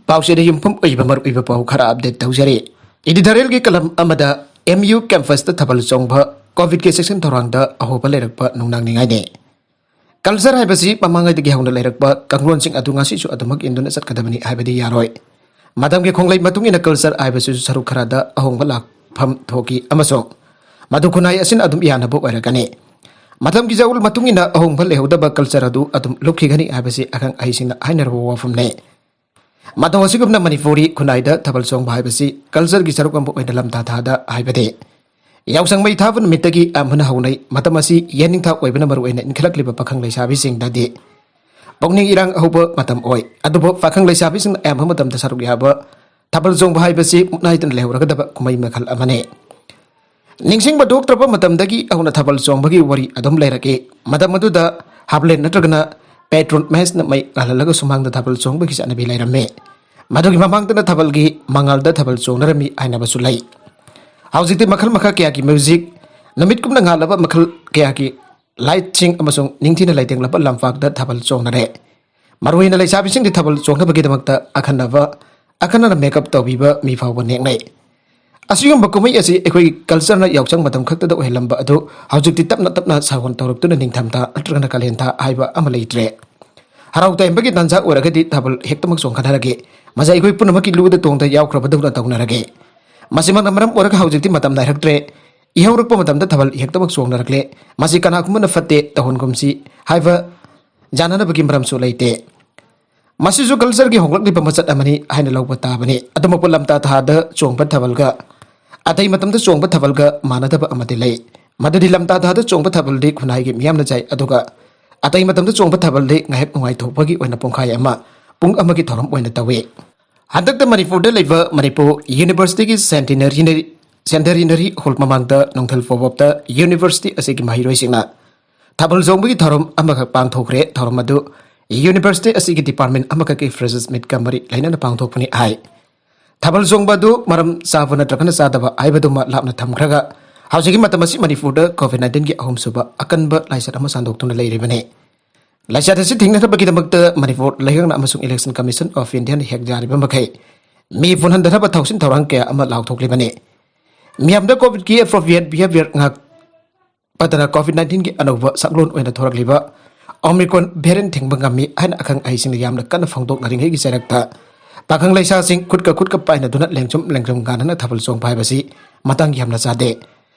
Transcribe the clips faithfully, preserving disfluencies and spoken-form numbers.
ꯄꯥꯎꯆꯦꯗ ꯌꯨꯝꯐꯝ ꯑꯣꯏꯕ ꯃꯔꯨꯑꯣꯏꯕ ꯄꯥꯎ ꯈꯔ ꯑꯞꯗꯦꯠ ꯇꯧꯖꯔꯤ꯫ ꯏꯗꯤꯇꯣꯔꯤꯌꯦꯜꯒꯤ ꯀꯂꯝ ꯑꯃꯗ, ꯑꯦꯝ ꯌꯨ ꯀꯦꯝꯄꯁꯇ ꯊꯥꯕꯜ ꯆꯣꯡꯕ, ꯀꯣꯚꯤꯗꯀꯤ ꯆꯦꯛꯁꯤꯟ ꯊꯧꯔꯥꯡꯗ ꯑꯍꯣꯕ ꯂꯩꯔꯛꯄ ꯅꯨꯡꯅꯥꯡꯅꯤꯉꯥꯏꯅꯤ꯫ ꯀꯜꯆꯔ ꯍꯥꯏꯕꯁꯤ ꯃꯃꯥꯡꯉꯩꯗꯒꯤ ꯍꯧꯅ ꯂꯩꯔꯛꯄ ꯀꯥꯡꯂꯣꯟꯁꯤꯡ ꯑꯗꯨ ꯉꯁꯤꯁꯨ ꯑꯗꯨꯃꯛ ꯏꯟꯗꯨꯅ ꯆꯠꯀꯗꯕꯅꯤ ꯍꯥꯏꯕꯗꯤ ꯌꯥꯔꯣꯏ꯫ ꯃꯇꯝꯒꯤ ꯈꯣꯡꯂꯩ ꯃꯇꯨꯡ ꯏꯟꯅ ꯀꯜꯆꯔ ꯍꯥꯏꯕꯁꯤꯁꯨ ꯁꯔꯨꯛ ꯈꯔꯗ ꯑꯍꯣꯡꯕ ꯂꯥꯛꯐꯝ ꯊꯣꯛꯏ ꯑꯃꯁꯨꯡ ꯃꯗꯨ ꯈꯨꯟꯅꯥꯏ ꯑꯁꯤꯅ ꯑꯗꯨꯝ ꯌꯥꯅꯕ ꯑꯣꯏꯔꯛꯀꯅꯤ꯫ ꯃꯇꯝꯒꯤ ꯖꯥꯎꯜ ꯃꯇꯨꯡ ꯏꯟꯅ ꯑꯍꯣꯡꯕ ꯂꯩꯍꯧꯗꯕ ꯀꯜꯆꯔ ꯑꯗꯨ ꯑꯗꯨꯝ ꯂꯨꯞꯈꯤꯒꯅꯤ ꯍꯥꯏꯕꯁꯤ ꯑꯈꯪ ꯑꯍꯩꯁꯤꯡꯅ ꯍꯥꯏꯅꯔꯕ ꯋꯥꯐꯝꯅꯤ꯫ ꯃꯇꯧ ꯑꯁꯤꯒꯨꯝꯅ ꯃꯅꯤꯄꯨꯔꯤ ꯈꯨꯟꯅꯥꯏꯗ ꯊꯥꯕꯜ ꯆꯣꯡꯕ ꯍꯥꯏꯕꯁꯤ ꯀꯜꯆꯔꯒꯤ ꯁꯔꯨꯛ ꯑꯃ ꯑꯣꯏꯅ ꯂꯝꯇꯥ ꯊꯥꯗ ꯍꯥꯏꯕꯗꯤ ꯌꯥꯎꯁꯪ ꯃꯩ ꯊꯥꯕ ꯅꯨꯃꯤꯠꯇꯒꯤ ꯑꯌꯥꯝꯕꯅ ꯍꯧꯅꯩ꯫ ꯃꯇꯝ ꯑꯁꯤ ꯌꯦꯅꯤꯡꯊꯥ ꯑꯣꯏꯕꯅ ꯃꯔꯨꯑꯣꯏꯅ ꯏꯟꯈꯠꯂꯛꯂꯤꯕ ꯄꯥꯈꯪ ꯂꯩꯁꯥꯕꯤꯁꯤꯡꯗꯗꯤ ꯄꯨꯛꯅꯤꯡ ꯏꯔꯥꯡ ꯍꯧꯕ ꯃꯇꯝ ꯑꯣꯏ꯫ ꯑꯗꯨꯕꯨ ꯄꯥꯈꯪ ꯂꯩꯁꯥꯕꯤꯁꯤꯡꯅ ꯑꯌꯥꯝꯕ ꯃꯇꯝꯗ ꯁꯔꯨꯛ ꯌꯥꯕ ꯊꯥꯕꯜ ꯆꯣꯡꯕ ꯍꯥꯏꯕꯁꯤ ꯃꯨꯛꯅꯥꯏꯗꯅ ꯂꯩꯍꯧꯔꯒꯗꯕ ꯀꯨꯝꯍꯩ ꯃꯈꯜ ꯑꯃꯅꯤ꯫ ꯅꯤꯡꯁꯤꯡꯕ ꯊꯣꯛꯇ꯭ꯔꯕ ꯃꯇꯝꯗꯒꯤ ꯍꯧꯅ ꯊꯥꯕꯜ ꯆꯣꯡꯕꯒꯤ ꯋꯥꯔꯤ ꯑꯗꯨꯝ ꯂꯩꯔꯛꯏ꯫ ꯃꯇꯝ ꯑꯗꯨꯗ ꯍꯥꯞꯂꯦꯟ ꯅꯠꯇ꯭ꯔꯒꯅ ꯄꯦꯇ꯭ꯔꯣꯟ ꯃꯦꯁꯅ ꯃꯩ ꯉꯥꯜꯍꯜꯂꯒ ꯁꯨꯃꯥꯡꯗ ꯊꯥꯕꯜ ꯆꯣꯡꯕꯒꯤ ꯆꯠꯅꯕꯤ ꯂꯩꯔꯝꯃꯤ꯫ ꯃꯗꯨꯒꯤ ꯃꯃꯥꯡꯗꯅ ꯊꯥꯕꯜꯒꯤ ꯃꯉꯥꯜꯗ ꯊꯥꯕꯜ ꯆꯣꯡꯅꯔꯝꯃꯤ ꯍꯥꯏꯅꯕꯁꯨ ꯂꯩ꯫ ꯍꯧꯖꯤꯛꯇꯤ ꯃꯈꯜ ꯃꯈꯥ ꯀꯌꯥꯒꯤ ꯃ꯭ꯌꯨꯖꯤꯛ, ꯅꯨꯃꯤꯠꯀꯨꯝꯅ ꯉꯥꯜꯂꯕ ꯃꯈꯜ ꯀꯌꯥꯒꯤ ꯂꯥꯏꯠꯁꯤꯡ ꯑꯃꯁꯨꯡ ꯅꯤꯡꯊꯤꯅ ꯂꯩꯇꯦꯡꯂꯕ ꯂꯝꯄꯥꯛꯇ ꯊꯥꯕꯜ ꯆꯣꯡꯅꯔꯦ꯫ ꯃꯔꯨꯑꯣꯏꯅ ꯂꯩꯁꯥꯕꯤꯁꯤꯡꯗꯤ ꯊꯥꯕꯜ ꯆꯣꯡꯅꯕꯒꯤꯗꯃꯛꯇ ꯑꯈꯟꯅꯕ, ꯑꯈꯟꯅꯅ ꯃꯦꯀꯞ ꯇꯧꯕꯤꯕ ꯃꯤ ꯐꯥꯎꯕ ꯅꯦꯛꯅꯩ꯫ ꯑꯁꯤꯒꯨꯝꯕ ꯀꯨꯝꯍꯩ ꯑꯁꯤ ꯑꯩꯈꯣꯏꯒꯤ ꯀꯜꯆꯔꯅ ꯌꯥꯎꯁꯪ ꯃꯇꯝ ꯈꯛꯇꯗ ꯑꯣꯏꯍꯜꯂꯝꯕ ꯑꯗꯨ ꯍꯧꯖꯤꯛꯇꯤ ꯇꯞꯅ ꯇꯞꯅ ꯁꯥꯑꯣꯟ ꯇꯧꯔꯛꯇꯨꯅ ꯅꯤꯡꯊꯝꯊꯥ ꯅꯠꯇ꯭ꯔꯒꯅ ꯀꯥꯂꯦꯟꯊꯥ ꯍꯥꯏꯕ ꯑꯃ ꯂꯩꯇ꯭ꯔꯦ꯫ ꯍꯔꯥꯎ ꯇꯌꯥꯝꯕꯒꯤ ꯇꯥꯟꯖꯥ ꯑꯣꯏꯔꯒꯗꯤ ꯊꯥꯕꯜ ꯍꯦꯛꯇꯃꯛ ꯆꯣꯡꯈꯠꯅꯔꯒꯦ꯫ ꯃꯁꯤ ꯑꯩꯈꯣꯏ ꯄꯨꯝꯅꯃꯛꯀꯤ ꯂꯨꯗ ꯇꯣꯡꯗ ꯌꯥꯎꯈ꯭ꯔꯕꯗꯧꯅ ꯇꯧꯅꯔꯒꯦ꯫ ꯃꯁꯤꯃꯛꯅ ꯃꯔꯝ ꯑꯣꯏꯔꯒ ꯍꯧꯖꯤꯛꯇꯤ ꯃꯇꯝ ꯅꯥꯏꯔꯛꯇ꯭ꯔꯦ꯫ ꯏꯍꯧꯔꯛꯄ ꯃꯇꯝꯗ ꯊꯥꯕꯜ ꯍꯦꯛꯇꯃꯛ ꯆꯣꯡꯅꯔꯛꯂꯦ꯫ ꯃꯁꯤ ꯀꯅꯥꯒꯨꯝꯕꯅ ꯐꯠꯇꯦ ꯇꯧꯍꯟꯒꯨꯝꯁꯤ ꯍꯥꯏꯕ ꯌꯥꯅꯅꯕꯒꯤ ꯃꯔꯝꯁꯨ ꯂꯩꯇꯦ꯫ ꯃꯁꯤꯁꯨ ꯀꯜꯆꯔꯒꯤ ꯍꯣꯡꯂꯛꯂꯤꯕ ꯃꯆꯠ ꯑꯃꯅꯤ ꯍꯥꯏꯅ ꯂꯧꯕ ꯇꯥꯕꯅꯤ꯫ ꯑꯗꯨꯃꯛꯄꯨ ꯂꯝꯇꯥ ꯊꯥꯗ ꯆꯣꯡꯕ ꯊꯥꯕꯜꯒ ꯑꯇꯩ ꯃꯇꯝꯗ ꯆꯣꯡꯕ ꯊꯥꯕꯜꯒ ꯃꯥꯟꯅꯗꯕ ꯑꯃꯗꯤ ꯂꯩ꯫ ꯃꯗꯨꯗꯤ ꯂꯝꯇꯥ ꯊꯥꯗ ꯆꯣꯡꯕ ꯊꯥꯕꯜꯗꯤ ꯈꯨꯟꯅꯥꯏꯒꯤ ꯃꯤꯌꯥꯝꯅ ꯆꯥꯏ, ꯑꯗꯨꯒ ꯑꯇꯩ ꯃꯇꯝꯗ ꯆꯣꯡꯕ ꯊꯥꯕꯜꯗꯤ ꯉꯥꯏꯍꯥꯛ ꯅꯨꯡꯉꯥꯏꯊꯣꯛꯄꯒꯤ ꯑꯣꯏꯅ ꯄꯨꯡꯈꯥꯏ ꯑꯃ, ꯄꯨꯡ ꯑꯃꯒꯤ ꯊꯧꯔꯝ ꯑꯣꯏꯅ ꯇꯧꯏ꯫ ꯍꯟꯗꯛꯇ ꯃꯅꯤꯄꯨꯔꯗ ꯂꯩꯕ ꯃꯅꯤꯄꯨꯔ ꯌꯨꯅꯤꯚꯔꯁꯤꯇꯤꯒꯤ ꯁꯦꯟꯇꯤꯅꯔꯤ, ꯁꯦꯟꯇꯔꯤꯅꯔꯤ ꯍꯣꯜ ꯃꯃꯥꯡꯗ ꯅꯨꯡꯊꯤꯜ ꯐꯥꯎꯕꯇ ꯌꯨꯅꯤꯚꯔꯁꯤꯇꯤ ꯑꯁꯤꯒꯤ ꯃꯍꯩꯔꯣꯏꯁꯤꯡꯅ ꯊꯥꯕꯜ ꯆꯣꯡꯕꯒꯤ ꯊꯧꯔꯝ ꯑꯃꯈꯛ ꯄꯥꯡꯊꯣꯛꯈ꯭ꯔꯦ꯫ ꯊꯧꯔꯝ ꯑꯗꯨ ꯌꯨꯅꯤꯚꯔꯁꯤꯇꯤ ꯑꯁꯤꯒꯤ ꯗꯤꯄꯥꯔꯠꯃꯦꯟ ꯑꯃꯈꯛꯀꯤ ꯐ꯭ꯔꯦꯁꯔꯁ ꯃꯤꯠꯀ ꯃꯔꯤ ꯂꯩꯅꯅ ꯄꯥꯡꯊꯣꯛꯄꯅꯤ ꯍꯥꯏ꯫ ꯊꯥꯕꯜ ꯆꯣꯡꯕ ꯑꯗꯨ ꯃꯔꯝ ꯆꯥꯕ ꯅꯠꯇ꯭ꯔꯒꯅ ꯆꯥꯗꯕ ꯍꯥꯏꯕꯗꯨꯃ ꯂꯥꯞꯅ ꯊꯝꯈ꯭ꯔꯒ, ꯍꯧꯖꯤꯛꯀꯤ ꯃꯇꯝ ꯑꯁꯤ ꯃꯅꯤꯄꯨꯔꯗ ꯀꯣꯚꯤꯗ ꯅꯥꯏꯟꯇꯤꯟꯒꯤ ꯑꯍꯨꯝꯁꯨꯕ ꯑꯀꯟꯕ ꯂꯥꯏꯆꯠ ꯑꯃ ꯁꯟꯗꯣꯛꯇꯨꯅ ꯂꯩꯔꯤꯕꯅꯤ꯫ ꯂꯥꯏꯆꯠ ꯑꯁꯤ ꯊꯤꯡꯅꯅꯕꯒꯤꯗꯃꯛꯇ ꯃꯅꯤꯄꯨꯔ ꯂꯩꯉꯥꯛꯅ ꯑꯃꯁꯨꯡ Election Commission of Indiaꯅ ꯍꯦꯛ ꯌꯥꯔꯤꯕ ꯃꯈꯩ ꯃꯤ ꯄꯨꯟꯍꯟꯗꯅꯕ ꯊꯧꯁꯤꯟ ꯊꯧꯔꯥꯡ ꯀꯌꯥ ꯑꯃ ꯂꯥꯎꯊꯣꯛꯂꯤꯕꯅꯤ꯫ ꯃꯤꯌꯥꯝꯗ COVIDꯀꯤ appropriate behavior ꯉꯥꯛꯄꯗꯅ COVID-19ꯒꯤ ꯑꯅꯧꯕ ꯁꯛꯂꯣꯟ ꯑꯣꯏꯅ ꯊꯣꯔꯛꯂꯤꯕ Omicron variant ꯊꯤꯡꯕ ꯉꯝꯃꯤ ꯍꯥꯏꯅ ꯑꯈꯪ ꯑꯍꯩꯁꯤꯡꯅ ꯌꯥꯝꯅ ꯀꯟꯅ ꯐꯣꯡꯗꯣꯛꯅꯔꯤꯉꯩꯒꯤ ꯆꯩꯔꯛꯇ ꯄꯥꯈꯪ ꯂꯩꯁꯥꯁꯤꯡ ꯈꯨꯠꯀ ꯈꯨꯠꯀ ꯄꯥꯏꯅꯗꯨꯅ ꯂꯦꯡꯖꯨꯝ ꯂꯦꯡꯖꯨꯝ ꯉꯥꯟꯅꯅ ꯊꯥꯕꯜ ꯆꯣꯡꯕ ꯍꯥꯏꯕꯁꯤ ꯃꯇꯥꯡ ꯌꯥꯝꯅ ꯆꯥꯗꯦ꯫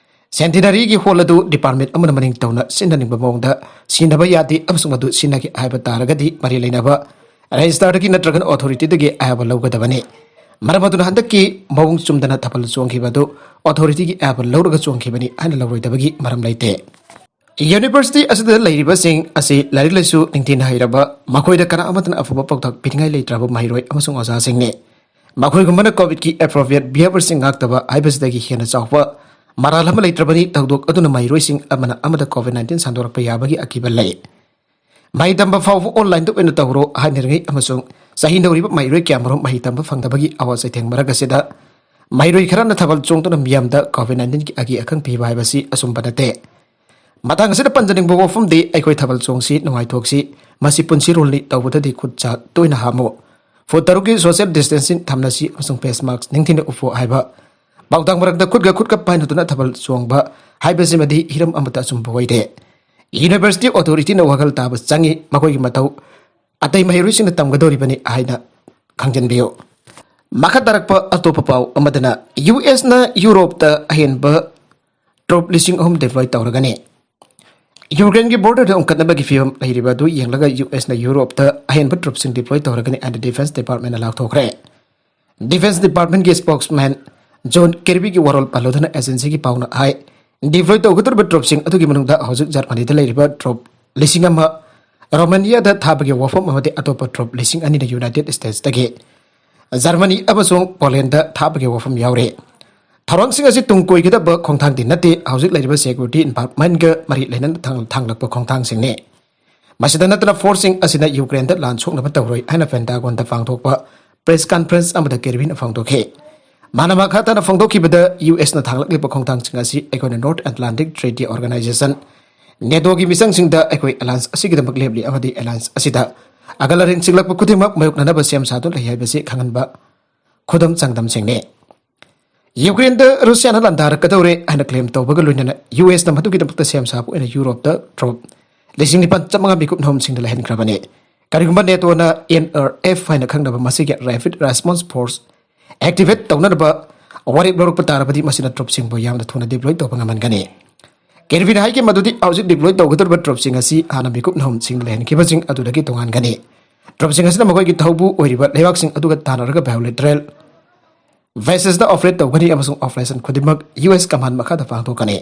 Centenaryꯒꯤ hall ꯑꯗꯨ department ꯑꯃꯅ ꯃꯅꯤꯡ ꯇꯧꯅ ꯁꯤꯖꯤꯟꯅꯅꯤꯡꯕ ꯃꯑꯣꯡꯗ ꯁꯤꯖꯤꯟꯅꯕ ꯌꯥꯗꯦ ꯑꯃꯁꯨꯡ ꯃꯗꯨ ꯁꯤꯖꯤꯟꯅꯒꯦ ꯍꯥꯏꯕ ꯇꯥꯔꯒꯗꯤ ꯃꯔꯤ ꯂꯩꯅꯕ registrarꯗꯒꯤ ꯅꯠꯇ꯭ꯔꯒꯅ authorityꯗꯒꯤ ꯑꯌꯥꯕ ꯂꯧꯒꯗꯕꯅꯤ꯫ ꯃꯔꯝ ꯑꯗꯨꯅ ꯍꯟꯗꯛꯀꯤ ꯃꯑꯣꯡ ꯆꯨꯝꯗꯅ ꯊꯥꯕꯜ ꯆꯣꯡꯈꯤꯕ ꯑꯗꯨ authorityꯒꯤ ꯑꯌꯥꯕ ꯂꯧꯔꯒ ꯆꯣꯡꯈꯤꯕꯅꯤ ꯍꯥꯏꯅ ꯂꯧꯔꯣꯏꯗꯕꯒꯤ ꯃꯔꯝ ꯂꯩꯇꯦ꯫ University ꯑꯁꯤꯗ ꯂꯩꯔꯤꯕꯁꯤꯡ ꯑꯁꯤ ꯂꯥꯏꯔꯤꯛ ꯂꯥꯏꯁꯨ ꯅꯤꯡꯊꯤꯅ ꯍꯩꯔꯕ, ꯃꯈꯣꯏꯗ ꯀꯅꯥ ꯑꯃꯠꯇꯅ ꯑꯐꯕ ꯄꯥꯎꯇꯥꯛ ꯄꯤꯅꯤꯡꯉꯥꯏ ꯂꯩꯇ꯭ꯔꯕ ꯃꯍꯩꯔꯣꯏ ꯑꯃꯁꯨꯡ ꯑꯣꯖꯥꯁꯤꯡꯅꯤ꯫ ꯃꯈꯣꯏꯒꯨꯝꯕꯅ COVIDꯀꯤ appropriate behaviorꯁꯤꯡ ꯉꯥꯛꯇꯕ ꯍꯥꯏꯕꯁꯤꯗꯒꯤ ꯍꯦꯟꯅ ꯆꯥꯎꯕ ꯃꯔꯥꯜ ꯑꯃ ꯂꯩꯇ꯭ꯔꯕꯅꯤ꯫ ꯊꯧꯗꯣꯛ ꯑꯗꯨꯅ ꯃꯍꯩꯔꯣꯏꯁꯤꯡ ꯑꯃꯅ ꯑꯃꯗ COVID-19 ꯁꯟꯗꯣꯔꯛꯄ ꯌꯥꯕꯒꯤ ꯑꯀꯤꯕ ꯂꯩ꯫ ꯃꯍꯩ ꯇꯝꯕ ꯐꯥꯎꯕ onlineꯗ ꯑꯣꯏꯅ ꯇꯧꯔꯣ ꯍꯥꯏꯅꯔꯤꯉꯩ ꯑꯃꯁꯨꯡ ꯆꯍꯤ ꯅꯧꯔꯤꯕ ꯃꯍꯩꯔꯣꯏ ꯀꯌꯥꯃꯔꯨꯝ ꯃꯍꯩ ꯇꯝꯕ ꯐꯪꯗꯕꯒꯤ ꯑꯋꯥ ꯆꯩꯊꯦꯡ ꯃꯔꯛ ꯑꯁꯤꯗ ꯃꯍꯩꯔꯣꯏ ꯈꯔꯅ ꯊꯥꯕꯜ ꯆꯣꯡꯗꯨꯅ ꯃꯤꯌꯥꯝꯗ COVID-19ꯒꯤ ꯑꯀꯤ ꯑꯈꯪ ꯄꯤꯕ ꯍꯥꯏꯕꯁꯤ ꯑꯆꯨꯝꯕ ꯅꯠꯇꯦ꯫ ꯃꯇꯥꯡ ꯑꯁꯤꯗ ꯄꯟꯖꯅꯤꯡꯕ ꯋꯥꯐꯝꯗꯤ ꯑꯩꯈꯣꯏ ꯊꯥꯕꯜ ꯆꯣꯡꯁꯤ, ꯅꯨꯡꯉꯥꯏꯊꯣꯛꯁꯤ, ꯃꯁꯤ ꯄꯨꯟꯁꯤꯔꯣꯜꯅꯤ, ꯇꯧꯕꯗꯗꯤ ꯈꯨꯠ ꯁꯥ ꯇꯣꯏꯅ ꯍꯥꯝꯃꯨ, foot ꯇꯔꯨꯛꯀꯤ social distancing ꯊꯝꯅꯁꯤ ꯑꯃꯁꯨꯡ face mask ꯅꯤꯡꯊꯤꯅ ꯎꯞꯄꯨ ꯍꯥꯏꯕ ꯄꯥꯎꯇꯥꯛ ꯃꯔꯛꯇ ꯈꯨꯠꯀ ꯈꯨꯠꯀ ꯄꯥꯏꯅꯗꯨꯅ ꯊꯥꯕꯜ ꯆꯣꯡꯕ ꯍꯥꯏꯕꯁꯤꯃꯗꯤ ꯍꯤꯔꯝ ꯑꯃꯠꯇ ꯑꯆꯨꯝꯕ ꯑꯣꯏꯗꯦ꯫ University authorityꯅ ꯋꯥꯈꯜ ꯇꯥꯕ ꯆꯪꯏ, ꯃꯈꯣꯏꯒꯤ ꯃꯊꯧ ꯑꯇꯩ ꯃꯍꯩꯔꯣꯏꯁꯤꯡꯅ ꯇꯝꯒꯗꯧꯔꯤꯕꯅꯤ ꯍꯥꯏꯅ ꯈꯪꯖꯤꯟꯕꯤꯌꯨ꯫ ꯃꯈꯥ ꯇꯥꯔꯛꯄ ꯑꯇꯣꯞꯄ ꯄꯥꯎ ꯑꯃꯗꯅ, USꯅ Europeꯇ ꯑꯍꯦꯟꯕ troop ꯂꯤꯁꯤꯡ ꯑꯍꯨꯝ deploy ꯇꯧꯔꯒꯅꯤ꯫ Ukraineꯒꯤ borderꯗ ꯎꯪꯈꯠꯅꯕꯒꯤ ꯐꯤꯕꯝ ꯂꯩꯔꯤꯕ ꯑꯗꯨ ꯌꯦꯡꯂꯒ USꯅ Europeꯇ ꯑꯍꯦꯟꯕ troopꯁꯤꯡ deploy ꯇꯧꯔꯒꯅꯤ ꯍꯥꯏꯅ Defence Departmentꯅ ꯂꯥꯎꯊꯣꯛꯈ꯭ꯔꯦ꯫ Defence Departmentꯀꯤ spokesman John Kirbyꯒꯤ ꯋꯥꯔꯣꯜ ꯄꯜꯂꯗꯨꯅ agencyꯒꯤ ꯄꯥꯎꯅ ꯍꯥꯏ, deploy ꯇꯧꯒꯗꯧꯔꯤꯕ troopꯁꯤꯡ ꯑꯗꯨꯒꯤ ꯃꯅꯨꯡꯗ ꯍꯧꯖꯤꯛ Germanyꯗ ꯂꯩꯔꯤꯕ troop ꯂꯤꯁꯤꯡ ꯑꯃ, Romaniaꯗ ꯊꯥꯕꯒꯤ ꯋꯥꯐꯝ ꯑꯃꯗꯤ ꯑꯇꯣꯞꯄ troop ꯂꯤꯁꯤꯡ ꯑꯅꯤꯅ United Statesꯇꯒꯤ Germany ꯑꯃꯁꯨꯡ Polandꯗ ꯊꯥꯕꯒꯤ ꯋꯥꯐꯝ ꯌꯥꯎꯔꯤ꯫ ꯊꯧꯔꯥꯡꯁꯤꯡ ꯑꯁꯤ ꯇꯨꯡ ꯀꯣꯏꯒꯗꯕ ꯈꯣꯡꯊꯥꯡꯗꯤ ꯅꯠꯇꯦ, ꯍꯧꯖꯤꯛ ꯂꯩꯔꯤꯕ security environmentꯀ ꯃꯔꯤ ꯂꯩꯅꯅ ꯊꯥꯡ-, ꯊꯥꯡꯂꯛꯄ ꯈꯣꯡꯊꯥꯡꯁꯤꯡꯅꯤ꯫ ꯃꯁꯤꯗ ꯅꯠꯇꯅ forceꯁꯤꯡ ꯑꯁꯤꯅ Ukraineꯗ ꯂꯥꯟ ꯁꯣꯛꯅꯕ ꯇꯧꯔꯣꯏ ꯍꯥꯏꯅ Pentagonꯗ ꯄꯥꯡꯊꯣꯛꯄ press conference ꯑꯃꯗ Kirbyꯅ ꯐꯣꯡꯗꯣꯛꯈꯤ꯫ ꯃꯥꯅ ꯃꯈꯥ ꯇꯥꯅ ꯐꯣꯡꯗꯣꯛꯈꯤꯕꯗ, USꯅ ꯊꯥꯡꯂꯛꯂꯤꯕ ꯈꯣꯡꯊꯥꯡꯁꯤꯡ ꯑꯁꯤ ꯑꯩꯈꯣꯏꯅ North Atlantic Treaty Organization, ꯅꯦꯇꯣꯒꯤ ꯃꯤꯆꯪꯁꯤꯡꯗ ꯑꯩꯈꯣꯏ ꯑꯦꯂꯥꯌꯟꯁ ꯑꯁꯤꯒꯤꯗꯃꯛ ꯂꯦꯞꯂꯤ ꯑꯃꯗꯤ ꯑꯦꯂꯥꯌꯟꯁ ꯑꯁꯤꯗ ꯑꯒꯜ ꯑꯔꯦꯟ ꯆꯤꯡꯂꯛꯄ ꯈꯨꯗꯤꯡꯃꯛ ꯃꯥꯌꯣꯛꯅꯅꯕ ꯁꯦꯝ ꯁꯥꯗꯨꯅ ꯂꯩ ꯍꯥꯏꯕꯁꯤ ꯈꯪꯍꯟꯕ ꯈꯨꯗꯝ ꯆꯥꯡꯗꯝꯁꯤꯡꯅꯤ꯫ ꯌꯨꯀ꯭ꯔꯦꯟꯗ ꯔꯨꯁꯤꯌꯥꯅ ꯂꯥꯟꯗꯥꯔꯛꯀꯗꯧꯔꯦ ꯍꯥꯏꯅ ꯀ꯭ꯂꯦꯝ ꯇꯧꯕꯒ ꯂꯣꯏꯅꯅ ꯌꯨ ꯑꯦꯁꯅ ꯃꯗꯨꯒꯤꯗꯃꯛꯇ ꯁꯦꯝ ꯁꯥꯕ ꯑꯣꯏꯅ ꯌꯨꯔꯣꯞꯇ ꯇ꯭ꯔꯨꯞ ꯂꯤꯁꯤꯡ ꯅꯤꯄꯥꯟ ꯆꯥꯃꯉꯥ ꯃꯤꯀꯨꯞ ꯅꯍꯨꯝꯁꯤꯡꯗ ꯂꯩꯍꯟꯈ꯭ꯔꯕꯅꯤ꯫ ꯀꯔꯤꯒꯨꯝꯕ ꯅꯦꯇꯣꯅ ꯑꯦꯟ ꯑꯥꯔ ꯑꯦꯐ ꯍꯥꯏꯅ ꯈꯪꯅꯕ ꯃꯁꯤꯒꯤ Rapid Response Force activate ꯇꯧꯅꯅꯕ ꯋꯥꯔꯦꯞ ꯂꯧꯔꯛꯄ ꯇꯥꯔꯕꯗꯤ ꯃꯁꯤꯅ ꯇ꯭ꯔꯨꯞꯁꯤꯡꯕꯨ ꯌꯥꯝꯅ ꯊꯨꯅ deploy ꯇꯧꯕ ꯉꯝꯍꯟꯒꯅꯤ꯫ ꯀꯦꯔꯕꯤꯅ ꯍꯥꯏꯈꯤ ꯃꯗꯨꯗꯤ ꯍꯧꯖꯤꯛ deploy ꯇꯧꯒꯗꯧꯔꯤꯕ ꯇ꯭ꯔꯨꯞꯁꯤꯡ ꯑꯁꯤ ꯍꯥꯟꯅ ꯃꯤꯀꯨꯞ ꯅꯍꯨꯝꯁꯤꯡ ꯂꯩꯍꯟꯈꯤꯕꯁꯤꯡ ꯑꯗꯨꯗꯒꯤ ꯇꯣꯉꯥꯟꯒꯅꯤ꯫ ꯇ꯭ꯔꯨꯞꯁꯤꯡ ꯑꯁꯤꯅ ꯃꯈꯣꯏꯒꯤ ꯊꯧꯕꯨ ꯑꯣꯏꯔꯤꯕ ꯂꯩꯕꯥꯛꯁꯤꯡ ꯑꯗꯨꯒ ꯇꯥꯟꯅꯔꯒ bilateral basis ꯇ operate ꯇꯧꯒꯅꯤ ꯑꯃꯁꯨꯡ operation ꯈꯨꯗꯤꯡꯃꯛ ꯌꯨ ꯑꯦꯁ command ꯃꯈꯥꯗ ꯄꯥꯡꯊꯣꯛꯀꯅꯤ꯫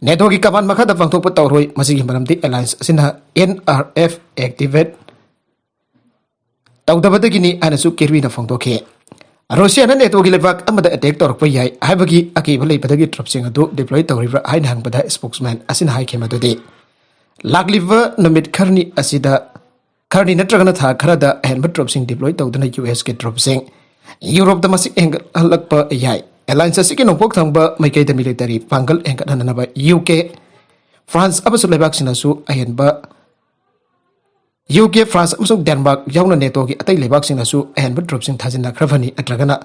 ꯅꯦꯇꯣꯒꯤ command ꯃꯈꯥꯗ ꯄꯥꯡꯊꯣꯛꯄ ꯇꯧꯔꯣꯏ꯫ ꯃꯁꯤꯒꯤ ꯃꯔꯝꯗꯤ alliance ꯑꯁꯤꯅ ꯑꯦꯟ ꯑꯥꯔ ꯑꯦꯐ activate ꯇꯧꯗꯕꯗꯒꯤꯅꯤ ꯍꯥꯏꯅꯁꯨ ꯀꯦꯔꯕꯤꯅ ꯐꯣꯡꯗꯣꯛꯈꯤ꯫ ꯔꯨꯁꯤꯌꯥꯅ ꯅꯦꯇꯣꯒꯤ ꯂꯩꯕꯥꯛ ꯑꯃꯗ attack ꯇꯧꯔꯛꯄ ꯌꯥꯏ ꯍꯥꯏꯕꯒꯤ ꯑꯀꯤꯕ ꯂꯩꯕꯗꯒꯤ ꯇ꯭ꯔꯨꯞꯁꯤꯡ ꯑꯗꯨ deploy ꯇꯧꯔꯤꯕ꯭ꯔꯥ ꯍꯥꯏꯅ ꯍꯪꯕꯗ spokesman ꯑꯁꯤꯅ ꯍꯥꯏꯈꯤ ꯃꯗꯨꯗꯤ ꯂꯥꯛꯂꯤꯕ ꯅꯨꯃꯤꯠ ꯈꯔꯅꯤ ꯑꯁꯤꯗ, ꯈꯔꯅꯤ ꯅꯠꯇ꯭ꯔꯒꯅ ꯊꯥ ꯈꯔꯗ ꯑꯍꯦꯟꯕ ꯇ꯭ꯔꯨꯞꯁꯤꯡ deploy ꯇꯧꯗꯨꯅ ꯌꯨ ꯑꯦꯁꯀꯤ ꯇ꯭ꯔꯨꯞꯁꯤꯡ ꯌꯨꯔꯣꯞꯇ ꯃꯁꯤꯡ ꯍꯦꯟꯒꯠꯍꯜꯂꯛꯄ ꯌꯥꯏ꯫ Alliance ꯑꯁꯤꯒꯤ ꯅꯣꯡꯄꯣꯛ ꯊꯪꯕ ꯃꯥꯏꯀꯩꯗ military ꯄꯥꯡꯒꯜ ꯍꯦꯟꯒꯠꯍꯟꯅꯕ ꯌꯨ ꯀꯦ, ꯐ꯭ꯔꯥꯟꯁ ꯑꯃꯁꯨꯡ ꯂꯩꯕꯥꯛꯁꯤꯡꯅꯁꯨ ꯑꯍꯦꯟꯕ ꯌꯨ ꯀꯦ, ꯐ꯭ꯔꯥꯟꯁ ꯑꯃꯁꯨꯡ ꯗꯦꯟꯃꯥꯔꯛ ꯌꯥꯎꯅ ꯅꯦꯇꯣꯒꯤ ꯑꯇꯩ ꯂꯩꯕꯥꯛꯁꯤꯡꯅꯁꯨ ꯑꯍꯦꯟꯕ ꯇ꯭ꯔꯨꯞꯁꯤꯡ ꯊꯥꯖꯤꯟꯅꯈ꯭ꯔꯕꯅꯤ ꯅꯠꯇ꯭ꯔꯒꯅ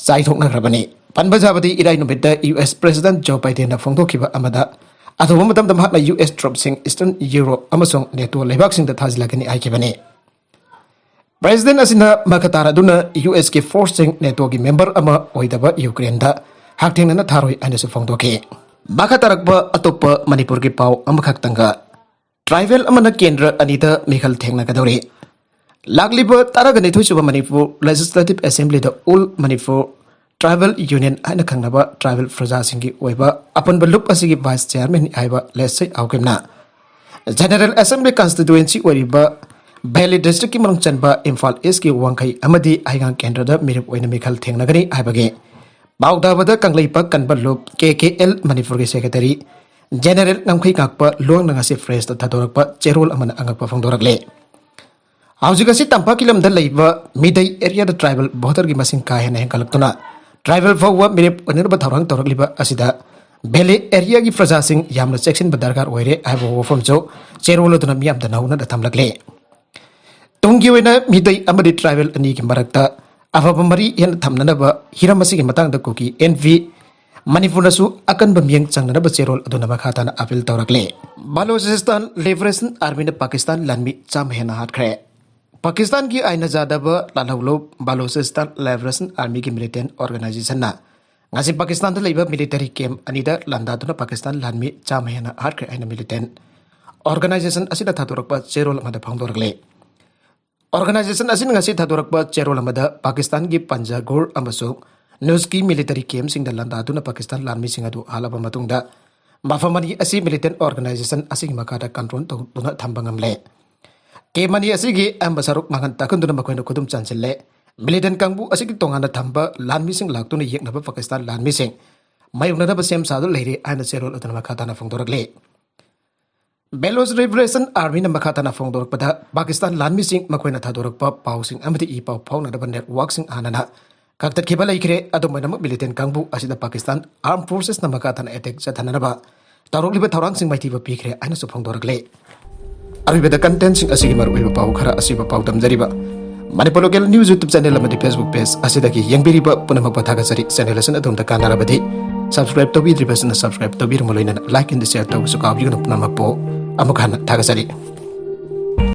ꯆꯥꯏꯊꯣꯛꯅꯈ꯭ꯔꯕꯅꯤ꯫ ꯄꯟꯕ ꯌꯥꯕꯗꯤ ꯏꯔꯥꯏ ꯅꯨꯃꯤꯠꯇ U S President Joe Biden ꯅ ꯐꯣꯡꯗꯣꯛꯈꯤꯕ ꯑꯃꯗ ꯑꯊꯨꯕ ꯃꯇꯝꯗ ꯃꯍꯥꯛꯅ ꯌꯨ ꯑꯦꯁ ꯇ꯭ꯔꯨꯞꯁꯤꯡ Eastern Europe ꯑꯃꯁꯨꯡ ꯅꯦꯇꯣ ꯂꯩꯕꯥꯛꯁꯤꯡꯗ ꯊꯥꯖꯤꯜꯂꯒꯅꯤ ꯍꯥꯏꯈꯤꯕꯅꯤ꯫ President ꯑꯁꯤꯅ ꯃꯈꯥ ꯇꯥꯔꯗꯨꯅ ꯌꯨ ꯑꯦꯁꯀꯤ force ꯁꯤꯡ ꯅꯦꯇꯣꯒꯤ member ꯑꯃ ꯑꯣꯏꯗꯕ ꯌꯨꯀ꯭ꯔꯦꯟꯗ ꯍꯛꯊꯦꯡꯅꯅ ꯊꯥꯔꯣꯏ ꯍꯥꯏꯅꯁꯨ ꯐꯣꯡꯗꯣꯛꯈꯤ꯫ ꯃꯈꯥ ꯇꯥꯔꯛꯄ ꯑꯇꯣꯞꯄ ꯃꯅꯤꯄꯨꯔꯒꯤ ꯄꯥꯎ ꯑꯃꯈꯛꯇꯪꯒ꯫ Tribal ꯑꯃꯅ ꯀꯦꯟꯗ꯭ꯔ ꯑꯅꯤꯗ ꯃꯤꯈꯜ ꯊꯦꯡꯅꯒꯗꯧꯔꯤ꯫ ꯂꯥꯛꯂꯤꯕ ꯇꯔꯥꯒ ꯅꯤꯊꯣꯏ ꯁꯨꯕ ꯃꯅꯤꯄꯨꯔ Legislative Assembly ꯗ All Manipur Tribal Union ꯍꯥꯏꯅ ꯈꯪꯅꯕ tribal ꯄ꯭ꯔꯖꯥꯁꯤꯡꯒꯤ ꯑꯣꯏꯕ ꯑꯄꯨꯟꯕ ꯂꯨꯞ ꯑꯁꯤꯒꯤ vice chairman ꯍꯥꯏꯕ ꯂꯦꯠꯁꯩ ꯑꯥꯎꯀꯤꯝꯅ General Assembly constituency ꯑꯣꯏꯔꯤꯕ Valley District ꯀꯤ ꯃꯅꯨꯡ ꯆꯟꯕ ꯏꯝꯐꯥꯜ East ꯀꯤ ꯋꯥꯡꯈꯩ ꯑꯃꯗꯤ ꯍꯩꯉꯥꯡ ꯀꯦꯟꯗ꯭ꯔꯗ ꯃꯤꯔꯦꯞ ꯑꯣꯏꯅ ꯃꯤꯈꯜ ꯊꯦꯡꯅꯒꯅꯤ ꯍꯥꯏꯕꯒꯤ ꯄꯥꯎꯗꯥꯕꯗ ꯀꯪꯂꯩꯄꯥꯛ ꯀꯟꯕ ꯂꯨꯞ ꯀꯦ ꯀꯦ ꯑꯦꯜ ꯃꯅꯤꯄꯨꯔꯒꯤ secretary General ꯉꯝꯈꯩ ꯉꯥꯛꯄ ꯂꯨꯋꯥꯡꯅ ꯉꯁꯤ press ꯇ ꯊꯥꯗꯣꯔꯛꯄ ꯆꯦꯔꯣꯜ ꯑꯃꯅ ꯑꯉꯛꯄ ꯐꯣꯡꯗꯣꯔꯛꯂꯦ꯫ ꯍꯧꯖꯤꯛ ꯑꯁꯤ ꯇꯝꯄꯥꯛꯀꯤ ꯂꯝꯗ ꯂꯩꯕ ꯃꯤꯗꯩ area ꯗ tribal voter ꯒꯤ ꯃꯁꯤꯡ ꯀꯥ ꯍꯦꯟꯅ ꯍꯦꯟꯒꯠꯂꯛꯇꯨꯅ tribal ꯐꯥꯎꯕ ꯃꯤꯔꯦꯞ ꯑꯣꯏꯅꯅꯕ ꯊꯧꯔꯥꯡ ꯇꯧꯔꯛꯂꯤꯕ ꯑꯁꯤꯗ ꯚꯦꯂꯤ ꯑꯦꯔꯤꯌꯥꯒꯤ ꯄ꯭ꯔꯖꯥꯁꯤꯡ ꯌꯥꯝꯅ ꯆꯦꯛꯁꯤꯟꯕ ꯗꯔꯀꯥꯔ ꯑꯣꯏꯔꯦ ꯍꯥꯏꯕ ꯋꯥꯐꯝꯁꯨ ꯆꯦꯔꯣꯜ ꯑꯗꯨꯅ ꯃꯤꯌꯥꯝꯗ ꯅꯧꯅ ꯊꯝꯂꯛꯂꯤ꯫ ꯇꯨꯡꯒꯤ ꯑꯣꯏꯅ ꯃꯤꯇꯩ ꯑꯃꯗꯤ ꯇ꯭ꯔꯥꯏꯕꯦꯜ ꯑꯅꯤꯒꯤ ꯃꯔꯛꯇ ꯑꯐꯕ ꯃꯔꯤ ꯍꯦꯟꯅ ꯊꯝꯅꯅꯕ ꯍꯤꯔꯝ ꯑꯁꯤꯒꯤ ꯃꯇꯥꯡꯗ ꯀꯨꯀꯤ ꯑꯦꯟ ꯚꯤ ꯃꯅꯤꯄꯨꯔꯅꯁꯨ ꯑꯀꯟꯕ ꯃꯤꯠꯌꯦꯡ ꯆꯪꯅꯅꯕ ꯆꯦꯔꯣꯜ ꯑꯗꯨꯅ ꯃꯈꯥ ꯇꯥꯅ ꯑꯥꯄꯤꯜ ꯇꯧꯔꯛꯂꯤ꯫ ꯕꯂꯣꯆꯤꯁꯇꯥꯟ ꯂꯤꯕꯔꯦꯁꯟ ꯑꯥꯔꯃꯤꯅ ꯄꯥꯀꯤꯁꯇꯥꯟ ꯂꯥꯟꯃꯤ ꯆꯥꯝꯃ ꯍꯦꯟꯅ ꯍꯥꯠꯈ꯭ꯔꯦ꯫ ꯄꯥꯀꯤꯁꯇꯥꯟꯒꯤ ꯑꯥꯏꯟꯅ ꯌꯥꯗꯕ ꯂꯥꯜꯍꯧꯂꯨꯞ ꯕꯂꯣꯆꯤꯁꯇꯥꯟ ꯂꯤꯕꯔꯦꯁꯟ ꯑꯥꯔꯃꯤꯒꯤ ꯃꯤꯂꯤꯇꯦꯟ ꯑꯣꯔꯒꯅꯥꯏꯖꯦꯁꯟꯅ ꯉꯁꯤ ꯄꯥꯀꯤꯁꯇꯥꯟꯗ ꯂꯩꯕ ꯃꯤꯂꯤꯇꯔꯤ ꯀꯦꯝ ꯑꯅꯤꯗ ꯂꯥꯟꯗꯥꯗꯨꯅ ꯄꯥꯀꯤꯁꯇꯥꯟ ꯂꯥꯟꯃꯤ ꯆꯥꯝꯃ ꯍꯦꯟꯅ ꯍꯥꯠꯈ꯭ꯔꯦ ꯍꯥꯏꯅ ꯃꯤꯂꯤꯇꯦꯟ ꯑꯣꯔꯒꯅꯥꯏꯖꯦꯁꯟ ꯑꯁꯤꯅ ꯊꯥꯗꯣꯔꯛꯄ ꯆꯦꯔꯣꯜ ꯑꯃꯗ ꯐꯣꯡꯗꯣꯔꯛꯂꯤ꯫ ꯑꯣꯔꯒꯅꯥꯏꯖꯦꯁꯟ ꯑꯁꯤꯅ ꯉꯁꯤ ꯊꯥꯗꯣꯔꯛꯄ ꯆꯦꯔꯣꯜ ꯑꯃꯗ ꯄꯥꯀꯤꯁꯇꯥꯟꯒꯤ ꯄꯟꯖꯒꯨꯔ ꯑꯃꯁꯨꯡ ꯅꯨꯁꯀꯤ ꯃꯤꯂꯤꯇꯔꯤ ꯀꯦꯝꯁꯤꯡꯗ ꯂꯥꯟꯗꯥꯗꯨꯅ ꯄꯥꯀꯤꯁꯇꯥꯟ ꯂꯥꯟꯃꯤꯁꯤꯡ ꯑꯗꯨ ꯍꯥꯠꯂꯕ ꯃꯇꯨꯡꯗ ꯃꯐꯝ ꯑꯅꯤ ꯑꯁꯤ ꯃꯤꯂꯤꯇꯦꯟ ꯑꯣꯔꯒꯅꯥꯏꯖꯦꯁꯟ ꯑꯁꯤꯒꯤ ꯃꯈꯥꯗ ꯀꯟꯇ꯭ꯔꯣꯜ ꯇꯧꯗꯨꯅ ꯊꯝꯕ ꯉꯝꯂꯦ꯫ ꯀꯦꯝ ꯑꯅꯤ ꯑꯁꯤꯒꯤ ꯑꯌꯥꯝꯕ ꯁꯔꯨꯛ ꯃꯥꯡꯍꯟ ꯇꯥꯛꯍꯟꯗꯨꯅ ꯃꯈꯣꯏꯅ ꯈꯨꯗꯨꯝ ꯆꯟꯁꯤꯜꯂꯦ꯫ ꯃꯤꯂꯤꯇꯦꯟ ꯀꯥꯡꯕꯨ ꯑꯁꯤꯒꯤ ꯇꯣꯉꯥꯟꯅ ꯊꯝꯕ ꯂꯥꯟꯃꯤꯁꯤꯡ ꯂꯥꯛꯇꯨꯅ ꯌꯦꯛꯅꯕ ꯄꯥꯀꯤꯁꯇꯥꯟ ꯂꯥꯟꯃꯤꯁꯤꯡ ꯃꯥꯌꯣꯛꯅꯅꯕ ꯁꯦꯝ ꯁꯥꯗꯨꯅ ꯂꯩꯔꯦ ꯍꯥꯏꯅ ꯆꯦꯔꯣꯜ ꯑꯗꯨꯅ ꯃꯈꯥ ꯇꯥꯅ ꯐꯣꯡꯗꯣꯔꯛꯂꯤ꯫ ꯕꯦꯂꯣꯆ ꯂꯤꯕꯔꯦꯁꯟ ꯑꯥꯔꯃꯤꯅ ꯃꯈꯥ ꯇꯥꯅ ꯐꯣꯡꯗꯣꯔꯛꯄꯗ, ꯄꯥꯀꯤꯁꯇꯥꯟ ꯂꯥꯟꯃꯤꯁꯤꯡ ꯃꯈꯣꯏꯅ ꯊꯥꯗꯣꯔꯛꯄ ꯄꯥꯎꯁꯤꯡ ꯑꯃꯗꯤ ꯏ ꯄꯥꯎ ꯐꯥꯎꯅꯅꯕ ꯅꯦꯠꯋꯥꯔꯛꯁꯤꯡ ꯍꯥꯟꯅꯅ ꯀꯛꯊꯠꯈꯤꯕ ꯂꯩꯈ꯭ꯔꯦ꯫ ꯑꯗꯨꯝ ꯑꯣꯏꯅꯃꯛ, ꯃꯤꯂꯤꯇꯦꯟ ꯀꯥꯡꯕꯨ ꯑꯁꯤꯗ ꯄꯥꯀꯤꯁꯇꯥꯟ ꯑꯥꯔꯝ ꯐꯣꯔꯁꯦꯁꯅ ꯃꯈꯥ ꯇꯥꯅ ꯑꯦꯇꯦꯛ ꯆꯠꯊꯅꯅꯕ ꯇꯧꯔꯛꯂꯤꯕ ꯊꯧꯔꯥꯡꯁꯤꯡ ꯃꯥꯏꯊꯤꯕ ꯄꯤꯈ꯭ꯔꯦ ꯍꯥꯏꯅꯁꯨ ꯐꯣꯡꯗꯣꯔꯛꯂꯤ꯫ ꯑꯔꯣꯏꯕꯗ, ꯀꯟꯇꯦꯟꯁꯤꯡ ꯑꯁꯤꯒꯤ ꯃꯔꯨꯑꯣꯏꯕ ꯄꯥꯎ ꯈꯔ ꯑꯁꯤꯕꯨ ꯄꯥꯎꯗꯝꯖꯔꯤꯕ Manipur local news YouTube channel ꯑꯃꯗꯤ ꯐꯦꯁꯕꯨꯛ ꯄꯦꯖ ꯑꯁꯤꯗꯒꯤ ꯌꯦꯡꯕꯤꯔꯤꯕ ꯄꯨꯝꯅꯃꯛꯄꯨ ꯊꯥꯒꯠꯆꯔꯤ꯫ ꯆꯦꯅꯦꯜ ꯑꯁꯤꯅ ꯑꯗꯣꯝꯗ ꯀꯥꯟꯅꯔꯕꯗꯤ ꯁꯕꯁꯀ꯭ꯔꯥꯏꯕ ꯇꯧꯕꯤꯗ꯭ꯔꯤꯕꯁꯤꯅ ꯁꯕꯁꯀ꯭ꯔꯥꯏꯕ ꯇꯧꯕꯤꯔꯝꯃ ꯂꯣꯏꯅꯅ ꯂꯥꯏꯛ ꯑꯦꯟ ꯁꯤꯌꯔ ꯇꯧꯕꯁꯨ ꯀꯥꯎꯕꯤꯒꯅꯨ꯫ ꯄꯨꯝꯅꯃꯛꯄꯨ ꯑꯃꯨꯛ ꯍꯟꯅ ꯊꯥꯒꯠꯆꯔꯤ꯫